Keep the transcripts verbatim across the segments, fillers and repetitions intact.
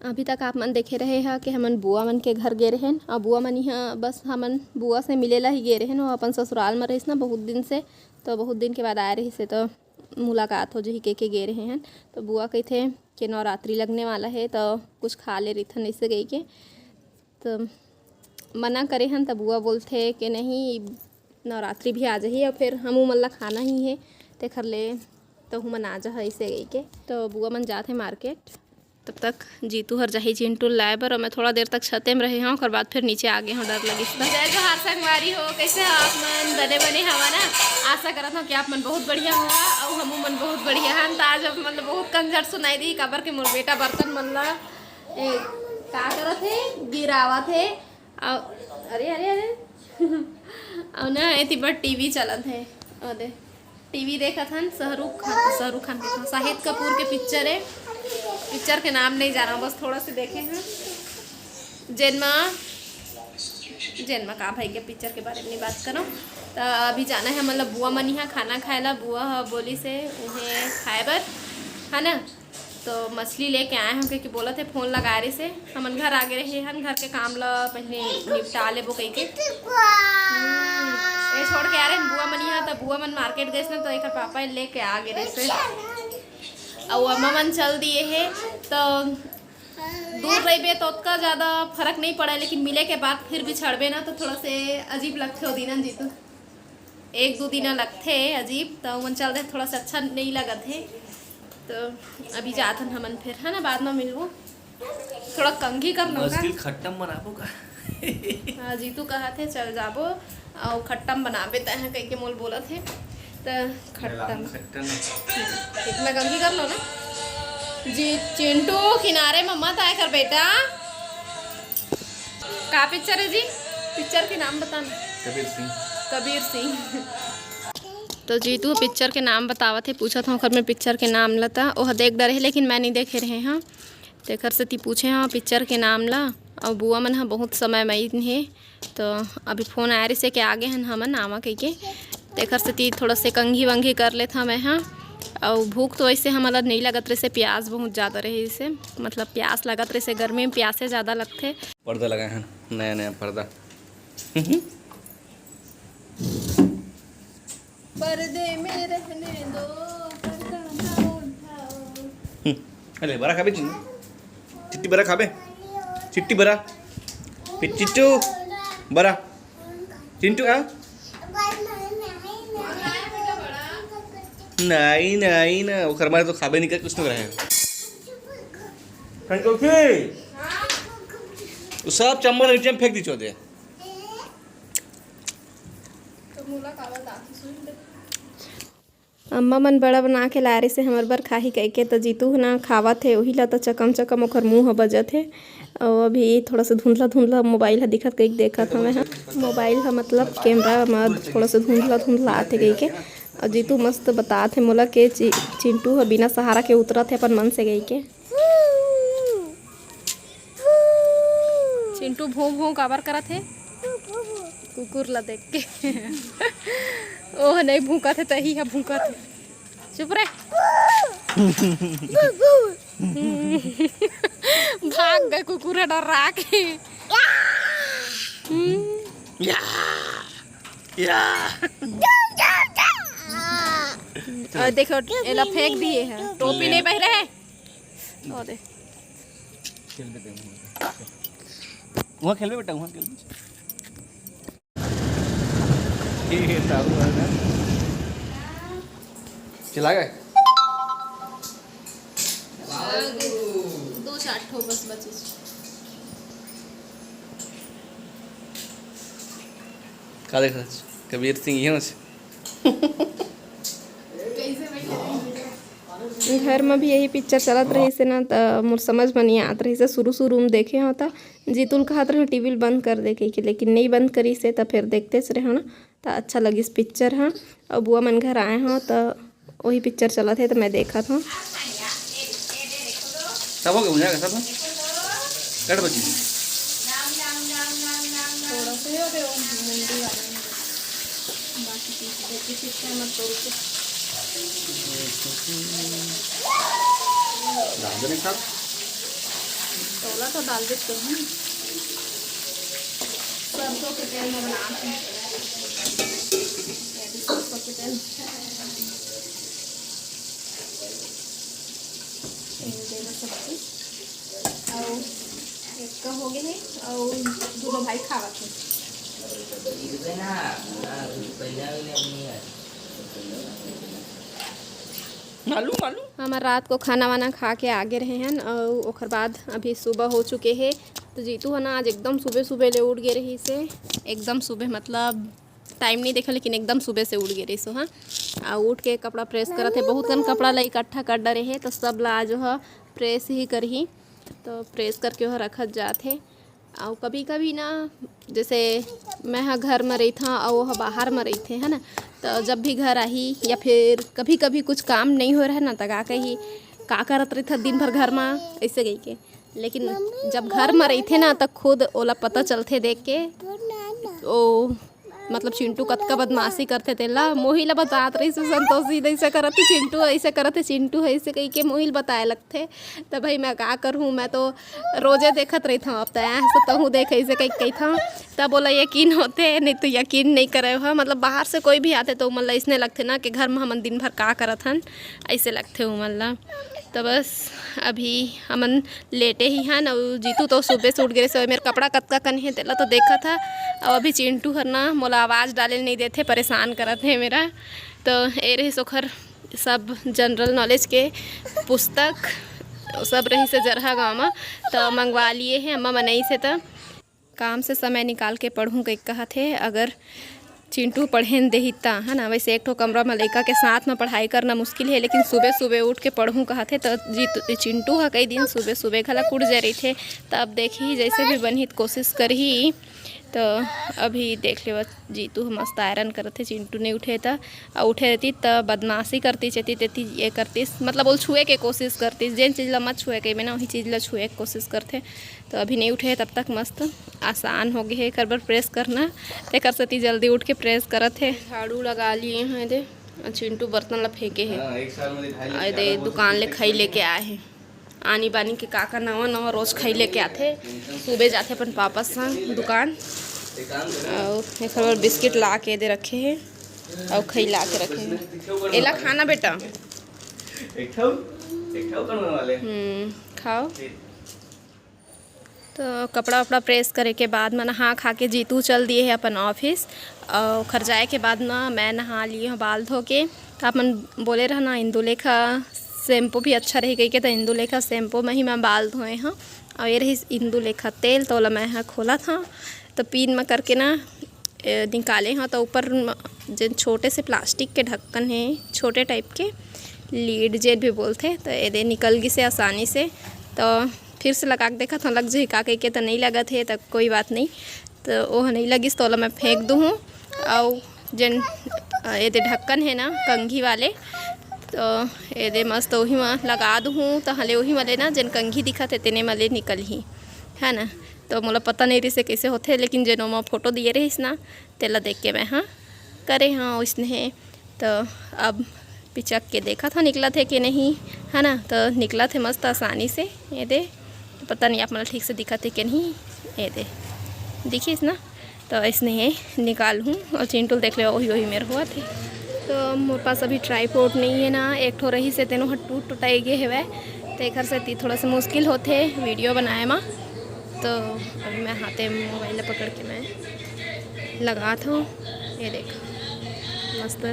अभी तक आप मन देखे रहे ह कि हमन बुआ मन के घर गे रहेन, अउ बुआ मन इहाँ बस हमन बुआ से मिले ला ही गे रहेन। वो अपन ससुराल म रहिस ना बहुत दिन से, तो बहुत दिन के बाद आए रहिस हे, तो मुलाकात हो जही कहिके गे रहे हन। तो बुआ कहिथे कि नवरात्रि लगने वाला है, तो कुछ खा ले रहिथन, ऐसे कहिके। तो मना करे हन, त बुआ बोलथे कि नहीं, नवरात्रि भी आ जही, और फिर हमू मन ला खाना ही है, तेखर ले तहू मन आ जा, ऐसे कहिके। तो बुआ मन जात हे मार्केट। तब तक जीतू हर जाही चिंटू लाए बर, और मैं थोड़ा देर तक छते में रहे हूँ, ओकर बाद फिर नीचे आ गए हूँ, डर लगिस त। जय जोहार संगवारी हो, कैसे हो आप मन? बने बने हवा ना? आशा करत हूँ कि आप मन बहुत बढ़िया होगा, और हमू मन बहुत बढ़िया हन। त आज आप मन ल बहुत कंजर सुनाई दी, काबर के मोर बेटा बर्तन मन ला, ए, का करत हे, गिरावत हे, अउ अरे, अरे, अरे। अउ ना, एती बर टीवी चलत हे। अरे, टीवी देखत हन, शाहरुख खान, शाहरुख खान के, शाहिद कपूर के पिक्चर हे। पिक्चर के नाम नहीं जाना, बस थोड़ा से देखे हैं। जेन मा, जेन मा का भाई के पिक्चर के बारे में नहीं बात करो। त अभी जाना है, मतलब, बुआ मन इहाँ खाना खाए ला। बुआ ह बोलिस हे उहें खाए बर, है ना? तो मछली लेके आए हन कहिके बोलत हे, फोन लगाए रहिस हे। हमन घर आ गे रहे हन, घर के काम ल पहले निपटा लेबो कहिके। हम्म, ये छोड़ के आ रहे हन बुआ मन इहाँ, त बुआ मन मार्केट गइस ना, तो एकर पापा लेके आ गे रहिस हे। अउ अम्मा मन चल दिए हे, तो दूर रहिबे तो ओतका ज़्यादा फर्क नहीं पड़े, लेकिन मिले के बाद फिर भी छड़बे ना, तो थोड़ा से अजीब लगथे ओ दिनन जीतू। एक दो दिन लगथे अजीब, त ओमन चल दे, थोड़ा सा अच्छा नहीं लगत हे। तो अभी जात हन हमन फिर, है ना, बाद में मिलबो। थोड़ा कंघी कर लो ना। मुश्किल खट्टम बनाबो का? हाँ, जीतू कहा थे चल जाबो, अउ खट्टम बनाबे तैं कहिके मोल बोलत हे। त खट्टम। खट्टम। इतना कंघी कर लो ना। जी, चिंटू किनारे में मत आए कर बेटा। का पिक्चर है जी? पिक्चर के नाम बताना। कबीर सिंह। कबीर सिंह। तो जीतू पिक्चर के नाम बतावत हे, पूछत हूँ ओकर में पिक्चर के नाम ल, त ओह देख डरे हे, लेकिन मैं नहीं देखे रहे हूँ, तेकर सेती पूछे हूँ पिक्चर के नाम ल। अउ बुआ मन ह बहुत समय में आइन हे, तो अभी फोन आए रहिसे कि आगे हन हमन आवा कहिके, तेकर सेती थोड़ा से कंघी वंघी कर लेत हवं मैं ह। अउ भूख तो वैसे हमन ल नहीं लगत रहिसे, प्यास बहुत ज़्यादा रहिसे, मतलब प्यास लगत रहिसे, गर्मी में प्यासे ज़्यादा लगथे। पर्दा लगाए हन, नया नया पर्दा। पर्दे में रहने दो, पर्दा ना उठाओ। हम्म, अरे बरा खाबे चिन्नू, चिट्टी बरा खाबे, चिट्टी बरा, फिर चिट्टू बरा, चिंटू आ। नहीं, नहीं ना, ओकर मारे तो खाबे नहीं कर, कुछ नहीं रहे। संतोषी, वो सब चम्मच नीचे में फेंक दी चौधरी। अम्मा मन बड़ा बना के लाए रहिसे हमर बर खाही कहिके, त जीतू ह ना खावत हे, उही ला त चकम चकम ओकर मुंह ह बजत हे। अउ अभी थोड़ा सा धुंधला धुंधला मोबाइल ह दिखत कहिके देखत हवं ह। मोबाइल ह मतलब कैमरा म थोड़ा सा धुंधला धुंधला आथे कहिके। अउ जीतू मस्त बतात हे मोला के चि-, चिंटू ह बिना सहारा के उतरत हे अपन मन से कहिके। चिंटू भों भों काबर करत हे? कुकुर ला देख के। ओह नहीं भूंकत हे, तही ह भूंकत हे। चुप रे। भाग गए कुकुर ह डर्रा के। हम्म। या, या। और देखो, एला फेंक दिए हैं, टोपी नहीं पहने हैं। ओ दे। खेलबे ते वहाँ। वहाँ खेलबे बेटा, वहाँ खेलबे। ये ताऊ है ना। चला गए। दो चार ठो बस बचे। का देख रहा है? कबीर सिंह ये ना। घर में भी यही पिक्चर चलत रहिस हे ना, त मोर समझ में नहीं आत रहिस हे। शुरू शुरू में देखे हो त जीतू ल कहत रहे टीवी ल बंद कर दे कहिके, लेकिन नहीं बंद करिस हे, त फिर देखतेच रहे ना, त अच्छा लगिस पिक्चर ह। अउ बुआ मन घर आए हो त वही पिक्चर चलत हे, त मैं देखत हूँ। सब हो गया, हो जाएगा सब। कट बची। थोड़ा सा ही हो गया, वो मुंडी वाला। बाकी पीस देते, फिर से मत तोड़ के। रांधने साथ। थोड़ा सा दाल बेच करूँ, सरसों के तेल में बनात हूँ। ये भी सरसों के तेल। ये दे दो सब्जी। अउ एक का हो गए हे, अउ दूनों भाई खावत हे। आलू, आलू। हमर रात को खाना वाना खा के आगे रहे हन, अउ ओकर बाद अभी सुबह हो चुके हे। तो जीतू ह ना, आज एकदम सुबह सुबह ले उठ गए रहिस हे, एकदम सुबह मतलब टाइम नहीं देखा, लेकिन एकदम सुबह से उठ गए रहिस हे। हाँ, आ उठ के कपड़ा प्रेस करत हे, बहुत कन कपड़ा ला इकट्ठा कर डरे हे, तो सब ला आज ओह प्रेस ही करही। तो प्रेस करके ओह रखत जात हे। अउ कभी कभी ना, जैसे मैं ह घर में रहिथव अउ ओह बाहर में रहिथे, है ना, तो जब भी घर आही या फिर कभी कभी कुछ काम नहीं हो रहा ना, तो का कही, "का करत रहिथा दिन भर घर में?" ऐसे कही के। लेकिन जब घर में रहिथे ना, तो खुद ओला पता चलथे देख के। ओ मतलब चिंटू कतका बदमाशी करथे तेला। मोही ला बतात रहिस हे संतोषी, "ऐसे करत हे चिंटू, ऐसे करत हे चिंटू," ऐसे कही के मोही ल बताए लगथे। त भाई मैं का करहूँ, मैं तो रोजे देखत रहिथव, अब त आए हस त तहूँ देख, ऐसे कही कहिथव, तब ओला यकीन होथे, नहीं तो यकीन नहीं करे ह। मतलब बाहर से कोई भी आथे तो ओमन ला अइसने लगथे ना कि घर म हमन दिन भर का करत हन, ऐसे लगथे ओमन ला। तो बस अभी हमन लेटे ही हन, अउ जीतू तो सुबह से उठ गे रहिस हे, मेर कपड़ा कतका कन हे तेला तो देखत ह। अउ अभी चिंटू हर ना मोला आवाज़ डाले नहीं देथे, परेशान करत हे मेरा। तो ए रहिस ओखर सब जनरल नॉलेज के पुस्तक, सब रहिस हे जरहा गाँव म, तो मंगवा लिए हे अम्मा मन अइस हे त। काम से समय निकाल के पढ़हूँ कहिके कहत हे। अगर चिंटू पढ़े न देही त, है ना, वैसे एक ठो कमरा म लइका के साथ म पढ़ाई करना मुश्किल हे, लेकिन सुबह सुबह उठ के पढ़हूँ कहत हे। त जी, चिंटू ह कई दिन सुबह सुबह घला उठ जाए रहिथे, त अब देखही जैसे भी बनही त कोशिश करही। त अभी देख लेवा, जीतू ह मस्त आयरन करत हे, चिंटू नहीं उठे त, अउ उठे रहती त बदमाशी करती, चेती तेती ये करतीस, मतलब ओला छुए के कोशिश करतीस, जेन चीज ला मत छुए कहिबे ना, वही चीज ला छुए के कोशिश करथे। तो अभी नहीं उठे हे, तब तक मस्त आसान हो गए हे एकर बर प्रेस करना, तेकर सेती जल्दी उठ के प्रेस करत हे। झाड़ू लगा लिए हैं दे, अउ चिंटू बर्तन ला फेंके हे। हाँ, एक साल में ढाई लाख आ दे, ज्यादा हो दुकान ले सकती है। खई लेके आए हे, आनी बानी के का का नवा नवा रोज खई लेके आथे। सुबह जाथे अपन पापा संग दुकान, एक काम करें। अउ एकर बर बिस्किट ला के दे रखे हे, अउ खई ला के रखे हे। एला खाना बेटा। एक ठो, एक ठो करने वाले। हम्म, खाओ। तो कपड़ा वपड़ा प्रेस करे के बाद म नहा खा के जीतू चल दिए हे अपन ऑफिस। अउ ओखर जाए के बाद म मैं नहा लिए हूँ बाल धो के। तो आप मन बोले रहना इंदुलेखा शैम्पू भी अच्छा रही कहिके, तो इंदुलेखा शैम्पू में ही मैं बाल धोए हूँ। अउ ये रही इंदुलेखा तेल, तो ओला मैं ह खोलत हूँ। तो पिन म करके ना ए, निकाले हव, तो ऊपर म-, जेन छोटे से प्लास्टिक के ढक्कन हे, छोटे टाइप के लीड जेन भी बोलथे, तो एदे निकल गिस हे आसानी से। तो फिर से लगा के देखत हव, लग जही का कहिके, तो नहीं लगत हे, तो कोई बात नहीं। तो ओह नहीं लगिस, तो ओला मैं फेंक दूहूँ। अउ जेन, अ, एदे ढक्कन हे ना कंघी वाले, तो एदे मस्त ओही म लगा दूहूँ, तो हले ओही म ले ना जेन कंघी दिखत हे, तेने म ले निकलही, है ना। तो मोला पता नहीं रहिस हे कइसे होथे, लेकिन जेन ओमा फोटो दिए रहिस ना, तेला देख के मैं ह करे हव ओइसने। तो अब पिचक के देखत हव निकलत हे के नहीं, है ना। तो निकलत हे मस्त आसानी से, ये दे। तो पता नहीं आप मन ल ठीक से दिखत हे के नहीं, ये दे, दिखिस ना। तो अइसने हे, निकालहूँ अउ चिंटू ल देख ले, ओही ओही मेर होवत हे। तो मोर पास अभी ट्राईपोड नहीं हे ना, एक ठो रहिस हे, तेनो ह टूट टुटाई गे हेवय, तेखर सेती थोड़ा सा मुश्किल होथे वीडियो बनाए म। तो अभी मैं हाथे मोबाइल ला पकड़ के मैं लगात हव। ये देख, मस्त,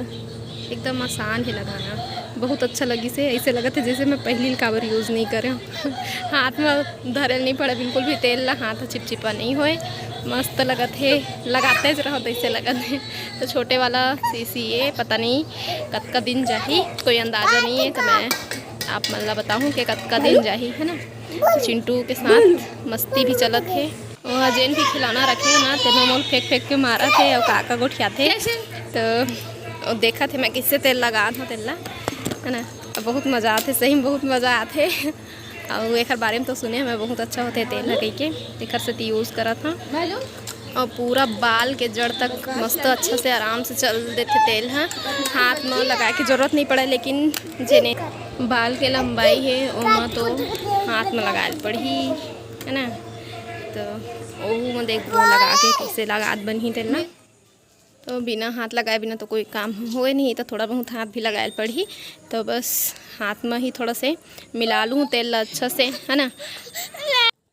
एकदम आसान हे लगाना। बहुत अच्छा लगिस हे, ऐसे लगत हे जैसे मैं पहिली ल काबर यूज नहीं करे हव। हाथ में धरे ल नहीं पड़े बिल्कुल भी, तेल ला हाथ चिपचिपा नहीं होए, मस्त लगत हे, लगाते ज रहो तैसे लगत हे। तो छोटे वाला शीशी ये पता नहीं कतका दिन जाही, कोई अंदाजा नहीं है, तो मैं आप मन ला बताहूँ कि कतका दिन जाही, है ना। तो चिंटू के साथ मस्ती भी चलत हे। ओह जेन भी खिलौना रखे हे ना, तेन मोल फेंक फेंक के मारत हे अउ का का गोठियाथे। तो ओ देखत हे मैं कइसे तेल लगात हव तेला, है ना। बहुत मजा आथे, सही में बहुत मजा आथे। अउ एकर बारे में तो सुने हव मैं, बहुत अच्छा होथे तेल ह कहिके, एकर सेती यूज करत हव। अउ पूरा बाल के जड़ तक मस्त अच्छा से आराम से चल देथे तेल ह। हाथ म लगाए के जरूरत नहीं पड़े, लेकिन जेने बाल के लंबाई हे ओमा तो हाथ म लगाए ल पड़ही। है ना। तो ओहू में देखबो लगा के कैसे लगात बनही तेल ना। तो बिना हाथ लगाए बिना तो कोई काम होए नहीं, तो थोड़ा बहुत हाथ भी लगाए पड़ही। तो बस हाथ में ही थोड़ा से मिला लूँ तेल ला अच्छा से, है ना।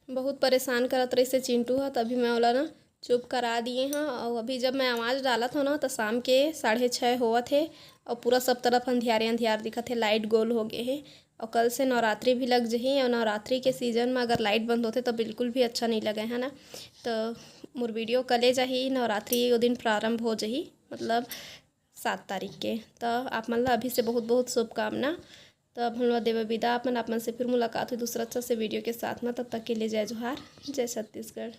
बहुत परेशान करत रहिसे चिंटू ह, तभी मैं ओला ना चुप करा दिए हँ। और अभी जब मैं आवाज़ डालत हूँ ना, तो शाम के साढ़े छः होवत हे और पूरा सब तरफ अंधियारे अंधियार दिखत हे, लाइट गोल हो गए हे। और कल से नवरात्रि भी लग जही, और नवरात्रि के सीजन में अगर लाइट बंद होथे तो बिल्कुल भी अच्छा नहीं लगे, है ना। तो मोर वीडियो कले जाही, नवरात्रि वो दिन प्रारंभ हो जही, मतलब सात तारीख के। तो आप मन ला अभी से बहुत बहुत शुभकामना। तो अब हम लोग देवे विदा अपन, आप मन से फिर मुलाकात हुई दूसरा अच्छा से वीडियो के साथ में। तब तक के लिए जय जोहार, जय छत्तीसगढ़।